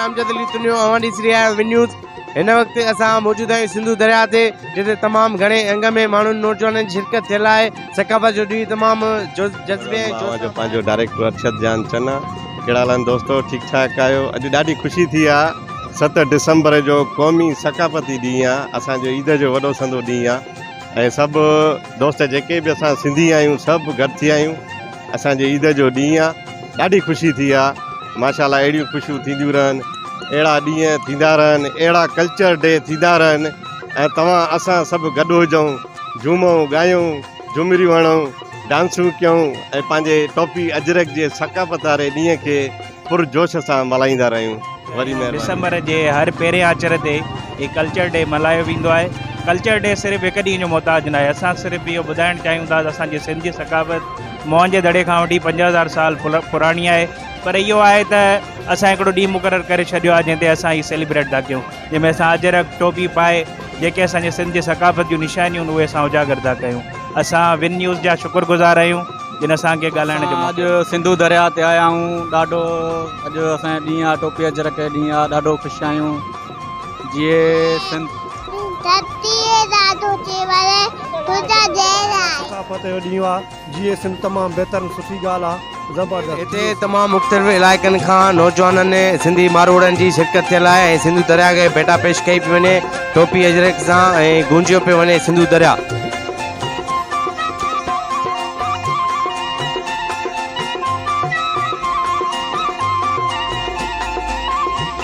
امجد علي تنيو اوهان ڏسي رهيا آهيو ون نيوز هن وقت اسان موجود آهيون سنڌو درياء تي جتي تمام گهڻي انگ ۾ ماڻهن نوجوانن جي شرڪت ٿيل آهي ثقافت جو ڏينهن تمام جذبي ۽ جوش جو پنهنجو ڊائريڪٽر ارشد جان چنا ڪهڙا حال آهن دوستو ٺيڪ ٺاڪ آهيو اڄ ڏاڍي خوشي ٿي آ 7 ڊسمبر جو قومي ثقافتي ڏينهن آ اسان جو عيد جو وڏو سندو ڏينهن آ ۽ سڀ دوست جيڪي به اسان سنڌي آهيون سڀ گڏ ٿي آهيون اسان جي عيد جو ڏينهن آ ڏاڍي خوشي ٿي آ ماشاءالله اهڙيون خوشيون ٿينديون رهن اهڙا ڏينهن ٿيندا رهن اهڙا ڪلچر ڊي ٿيندا رهن ۽ توهان اسان سڀ گڏ هجون جهومون ڳايون جهمريون هڻون ڊانسون ڪيون ۽ پنهنجي ٽوپي اجرڪ جي ثقافت واري ڏينهن کي پر جوش سان ملهائيندا رهيون وڏي مهرباني. ڊسمبر جي هر پهرين آچر تي هي ڪلچر ڊي ملهايو ويندو آهي. ڪلچر ڊي صرف هڪ ڏينهن جو محتاج ناهي. اسان صرف اهو ٻڌائڻ چاهيون ٿا ته اسان جي سنڌ جي ثقافت موهن جي دڙي کان وٺي 5000 سال پراڻي آهي پر اهو آهي ته اسان هڪڙو ڏينهن مقرر ڪري ڇڏيو آهي جنهن تي اسان هي سيليبريٽ ٿا ڪيون جنهن ۾ اسان اجرڪ ٽوپي پائي جيڪي اسان جي سنڌ جي ثقافت جون نشانيون آهن اهي اسان اجاگر ٿا ڪيون. اسان ون نيوز جا شڪر گذار آهيون جن اسان کي ڳالهائڻ جو اسان اڄ موقعو سنڌو درياء تي آيا آهيون ڏاڍو اڄ اسان جو ڏينهن آهي ٽوپي اجرڪ جو ڏينهن آهي ڏاڍو خوش آهيون جيئي سنڌ. ڌرتيء دادو چيور تنهنجا جيل آهي. ثقافت جو ڏينهن آ. جيئي سنڌ تمام بهتر ۽ سٺي ڳالهه آ زبردست. هتي تمام مختلف علائقن کان نوجوانن سنڌي ماروئڙن جي شرڪت ٿيل آهي ۽ سنڌو درياء کي ڀيٽا پيش ڪئي پئي وڃي ٽوپي اجرڪ سان ۽ گونجيو پيو وڃي سنڌو درياء.